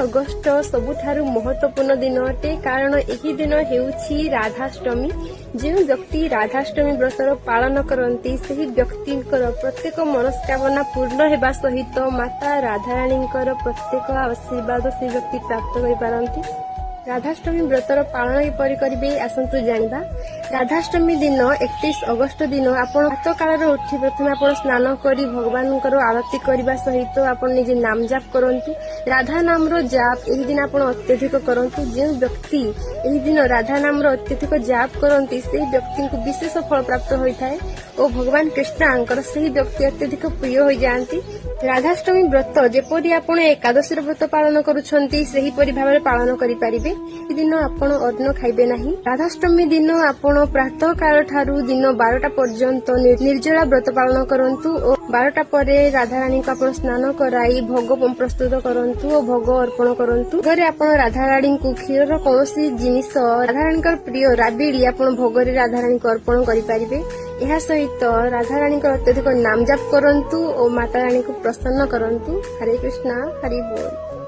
August ସବୁଠାରୁ ମହତ୍ୱପୂର୍ଣ୍ଣ ଦିନ ଅଟେ, କାରଣ ଏହି ଦିନ ହେଉଛି ରାଧାଷ୍ଟମୀ। ଯେଉଁ ବ୍ୟକ୍ତି ରାଧାଷ୍ଟମୀ ବ୍ରତର ପାଳନ କରନ୍ତି, ସେହି ବ୍ୟକ୍ତିଙ୍କର ପ୍ରତ୍ୟେକ ମନସ୍କାମନା ପୂର୍ଣ୍ଣ ହେବା ସହିତ ମାତା ରାଧାରାଣୀଙ୍କର ପ୍ରତ୍ୟେକ ଆଶୀର୍ବାଦ ସେ ବ୍ୟକ୍ତି ପ୍ରାପ୍ତ କରିପାରନ୍ତି। ରାଧାଷ୍ଟମୀ ବ୍ରତର ପାଳନ କିପରି କରିବେ, ଆସନ୍ତୁ ଜାଣିବା। ରାଧାଷ୍ଟମୀ ଦିନ, 31 ଅଗଷ୍ଟ ଦିନ ଆପଣ ପ୍ରାତଃକାଳରେ ଉଠି ପ୍ରଥମେ ଆପଣ ସ୍ନାନ କରି ଭଗବାନଙ୍କର ଆରତି କରିବା ସହିତ ଆପଣ ନିଜେ ନାମ ଜାପ କରନ୍ତୁ। ରାଧା ନାମର ଜାପ ଏହି ଦିନ ଆପଣ ଅତ୍ୟଧିକ କରନ୍ତୁ। ଯେଉଁ ବ୍ୟକ୍ତି ଏହି ଦିନ ରାଧା ନାମର ଅତ୍ୟଧିକ ଜାପ କରନ୍ତି, ସେହି ବ୍ୟକ୍ତିଙ୍କୁ ବିଶେଷ ଫଳ ପ୍ରାପ୍ତ ହୋଇଥାଏ ଓ ଭଗବାନ କୃଷ୍ଣଙ୍କର ସେହି ବ୍ୟକ୍ତି ଅତ୍ୟଧିକ ପ୍ରିୟ ହୋଇଯାଆନ୍ତି। ରାଧାଷ୍ଟମୀ ବ୍ରତ ଯେପରି ଆପଣ ଏକାଦଶୀର ବ୍ରତ ପାଳନ କରୁଛନ୍ତି, ସେହିପରି ଭାବରେ ପାଳନ କରିପାରିବେ। ଏହି ଦିନ ଆପଣ ଅନ୍ନ ଖାଇବେ ନାହିଁ। ରାଧାଷ୍ଟମୀ ଦିନ ଆପଣ ପ୍ରାତଃ କାଳ ଠାରୁ ଦିନ 12ଟା ପର୍ଯ୍ୟନ୍ତ ନିର୍ଜଳା ବ୍ରତ ପାଳନ କରନ୍ତୁ ଓ 12ଟା ପରେ ରାଧାରାଣୀଙ୍କୁ ଆପଣ ସ୍ନାନ କରାଇ ଭୋଗ ପ୍ରସ୍ତୁତ କରନ୍ତୁ ଓ ଭୋଗ ଅର୍ପଣ କରନ୍ତୁ। ଭୋଗରେ ଆପଣ ରାଧାରାଣୀଙ୍କୁ କ୍ଷୀରର କୌଣସି ଜିନିଷ, ରାଧାରାଣୀଙ୍କର ପ୍ରିୟ ରାବିଡି ଆପଣ ଭୋଗରେ ରାଧାରାଣୀଙ୍କୁ ଅର୍ପଣ କରିପାରିବେ। ଏହା ସହିତ ରାଧାରାଣୀଙ୍କର ଅତ୍ୟଧିକ ନାମ ଜାପ କରନ୍ତୁ ଓ ମାତା ରାଣୀଙ୍କୁ ପ୍ରସନ୍ନ କରନ୍ତୁ। ହରେ କୃଷ୍ଣ, ହରି ବୋଲ।